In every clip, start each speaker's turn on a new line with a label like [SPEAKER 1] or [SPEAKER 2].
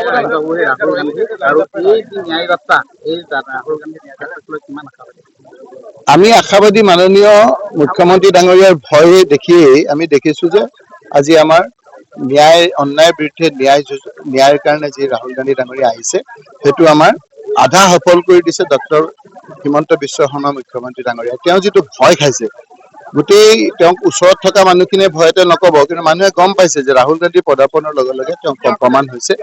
[SPEAKER 1] আহি পাবহি ৰাহুল গান্ধী আৰু এই যি ন্যায় যাত্ৰা, এই ৰাহুল গান্ধী ন্যায় যাত্ৰাক লৈ কিমান আশাবাদী?
[SPEAKER 2] আমি আশাবাদী। মাননীয় মুখ্যমন্ত্ৰী ডাঙৰীয়াৰ ভয় দেখিয়েই আমি দেখিছো যে আজি আমাৰ ন্যায়, অন্যায়ৰ বিৰুদ্ধে ন্যায় ন্যায়ৰ কাৰণে যি ৰাহুল গান্ধী ডাঙৰীয়া আহিছে, সেইটো আমাৰ আধা সফল কৰি দিছে ডক্টৰ হিমন্ত বিশ্ব শৰ্মা মুখ্যমন্ত্ৰী ডাঙৰীয়া। তেওঁ যিটো ভয় খাইছে, গোটেই তেওঁক ওচৰত থকা মানুহখিনিয়ে ভয়তে নকব, কিন্তু মানুহে গম পাইছে যে ৰাহুল গান্ধীৰ পদাৰ্পণৰ লগে লগে তেওঁ কম্পমান হৈছে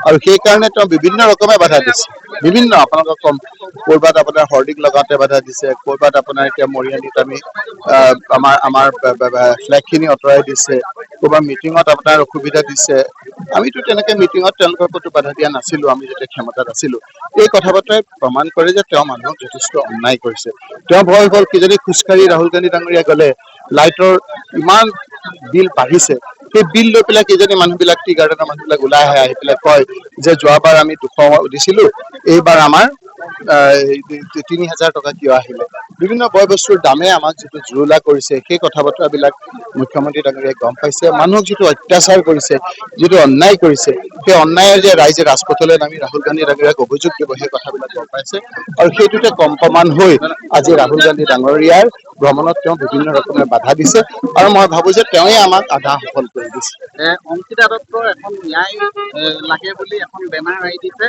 [SPEAKER 2] আৰু সেইকাৰণে তেওঁ বিভিন্ন ৰকমে বাধা দিছে। বিভিন্ন আপোনালোকক কম, ক'ৰবাত আপোনাৰ হৰ্ডিং লগাওঁতে বাধা দিছে, ক'ৰবাত আপোনাৰ এতিয়া মৰিয়নিত আমি আমাৰ আমাৰ ফ্লেগখিনি আঁতৰাই দিছে, ক'ৰবাত মিটিঙত আপোনাৰ অসুবিধা দিছে। আমিতো তেনেকে মিটিঙত তেওঁলোকৰ ক'তো বাধা দিয়া নাছিলো, আমি যেতিয়া ক্ষমতাত আছিলো। এই কথা বতৰাই প্ৰমাণ কৰে যে তেওঁ মানুহক যথেষ্ট অন্যায় কৰিছে। তেওঁ ভয় হ'ল, কিজানি খোজকাঢ়ি ৰাহুল গান্ধী ডাঙৰীয়া গ'লে লাইটৰ ইমান বিল বাঢ়িছে, সেই বিল লৈ পেলাই কিজানি মানুহবিলাক, টি গাৰ্ডেনৰ মানুহবিলাক ওলাই আহে, আহি পেলাই কয় যে যোৱাবাৰ আমি 200 দিছিলো, এইবাৰ আমাৰ 3000 টকা কিয় আহিলে? বিভিন্ন বয় বস্তুৰ দামে আমাক যিটো জুৰুলা কৰিছে, সেই কথা বতৰাবিলাক মুখ্যমন্ত্ৰী ডাঙৰীয়াই গম পাইছে। মানুহক যিটো অত্যাচাৰ কৰিছে, যিটো অন্যায় কৰিছে, সেই অন্যায়ৰ যে ৰাইজে ৰাজপথলৈ নামি ৰাহুল গান্ধী ডাঙৰীয়াক অভিযোগ দিব, সেই কথাবিলাক গম পাইছে আৰু সেইটোতে কম্পমান হৈ আজি ৰাহুল গান্ধী ডাঙৰীয়াৰ ভ্ৰমণত তেওঁ বিভিন্ন ৰকমে বাধা দিছে আৰু মই ভাবো যে তেওঁৱে আমাক আধা সফল কৰি দিছে।
[SPEAKER 1] অংকিতা দত্তৰ এখন ন্যায় লাগে বুলি এখন বেনাৰ আঁৰি দিছে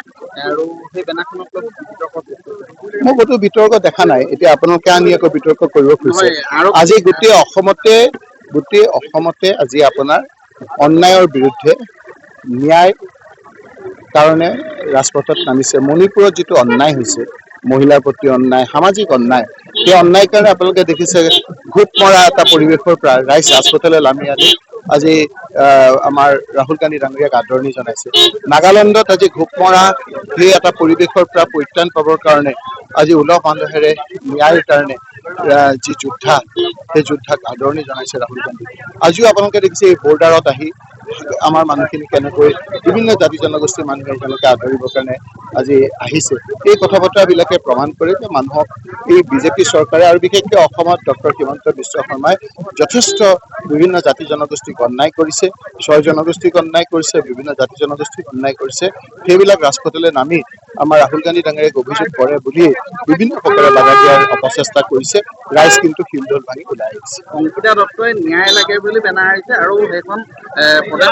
[SPEAKER 1] আৰু সেই বেনাৰখনক লৈ বিতৰ্ক সৃষ্টি হৈছে।
[SPEAKER 2] মই ক'তো বিতৰ্ক দেখা নাই। এতিয়া আপোনালোকে আনি আকৌ বিতৰ্ক কৰিব খুজিছে।
[SPEAKER 1] নহয়, আৰু
[SPEAKER 2] আজি গোটেই অসমতে আজি আপোনাৰ অন্যায়ৰ বিৰুদ্ধে ন্যায় কাৰণে ৰাজপথত নামিছে। মণিপুৰত যিটো অন্যায় হৈছে, মহিলাৰ প্ৰতি অন্যায়, সামাজিক অন্যায়, সেই অন্যায় কাৰণে আপোনালোকে দেখিছে ঘোপ মৰা এটা পৰিৱেশৰ পৰা ৰাইজ ৰাজপথলৈ নামি আনি আজি আমাৰ ৰাহুল গান্ধী ডাঙৰীয়াক আদৰণি জনাইছে। নাগালেণ্ডত আজি ঘোপ মৰা সেই এটা পৰিৱেশৰ পৰা পৰিত্ৰাণ পাবৰ কাৰণে আজি উলহ মালহেৰে ন্যায়ৰ কাৰণে যি যোদ্ধা, সেই যোদ্ধাক আদৰণি জনাইছে ৰাহুল গান্ধী। আজিও আপোনালোকে দেখিছে এই বৰ্ডাৰত আহি আমাৰ মানুহখিনি কেনেকৈ বিভিন্ন জাতি জনগোষ্ঠীৰ মানুহে তেওঁলোকে আদৰিবৰ কাৰণে আজি আহিছে। এই কথা বতৰাবিলাকে প্ৰমাণ কৰে যে মানুহক এই বিজেপি চৰকাৰে আৰু বিশেষকৈ অসমত ডক্টৰ হিমন্ত বিশ্ব শৰ্মাই যথেষ্ট বিভিন্ন জাতি জনগোষ্ঠীক অন্যায় কৰিছে, ছয় জনগোষ্ঠীক অন্যায় কৰিছে, বিভিন্ন জাতি জনগোষ্ঠীক অন্যায় কৰিছে। সেইবিলাক ৰাজপথলৈ নামি আমাৰ ৰাহুল গান্ধী ডাঙৰীয়াক অভিযোগ কৰে বুলিয়েই বিভিন্ন প্ৰকাৰে বাধা দিয়াৰ অপচেষ্টা কৰিছে। ৰাইজ কিন্তু শিলঢল ভাঙি ওলাই আহিছে।
[SPEAKER 1] অংকিতা দত্তই ন্যায় লাগে বুলি বেনাৰ আঁৰিছে আৰু সেইখন প্ৰদেশ